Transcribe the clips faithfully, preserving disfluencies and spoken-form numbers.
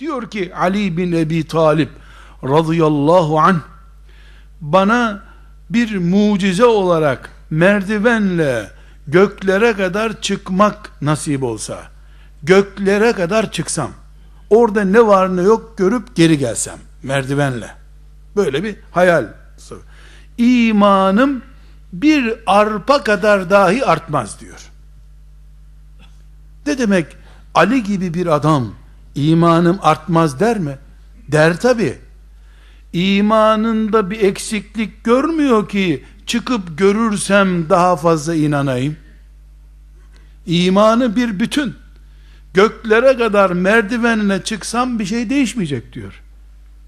Diyor ki Ali bin Ebi Talip radıyallahu anh, bana bir mucize olarak merdivenle göklere kadar çıkmak nasip olsa, göklere kadar çıksam, orada ne var ne yok görüp geri gelsem merdivenle. Böyle bir hayal. İmanım bir arpa kadar dahi artmaz diyor. Ne demek Ali gibi bir adam imanım artmaz der mi? Der tabi. İmanında bir eksiklik görmüyor ki çıkıp görürsem daha fazla inanayım. İmanı bir bütün. Göklere kadar merdivenine çıksam bir şey değişmeyecek diyor.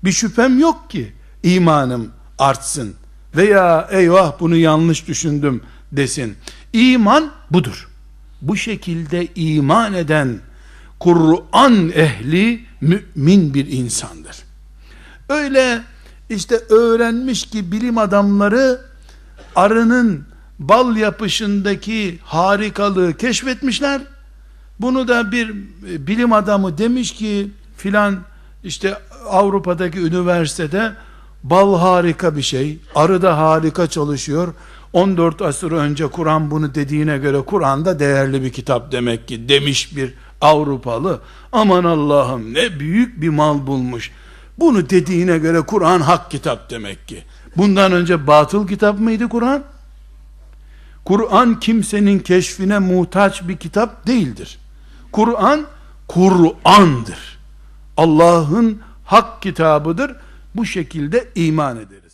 Bir şüphem yok ki imanım artsın veya eyvah bunu yanlış düşündüm desin. İman budur. Bu şekilde iman eden Kur'an ehli mümin bir insandır. Öyle işte öğrenmiş ki bilim adamları arının bal yapışındaki harikalığı keşfetmişler. Bunu da bir e, bilim adamı demiş ki filan işte Avrupa'daki üniversitede bal harika bir şey, arı da harika çalışıyor. On dört asır önce Kur'an bunu dediğine göre Kur'an da değerli bir kitap demek ki demiş bir Avrupalı. Aman Allah'ım, ne büyük bir mal bulmuş. Bunu dediğine göre Kur'an hak kitap demek ki. Bundan önce batıl kitap mıydı Kur'an? Kur'an kimsenin keşfine muhtaç bir kitap değildir. Kur'an, Kur'an'dır. Allah'ın hak kitabıdır. Bu şekilde iman ederiz.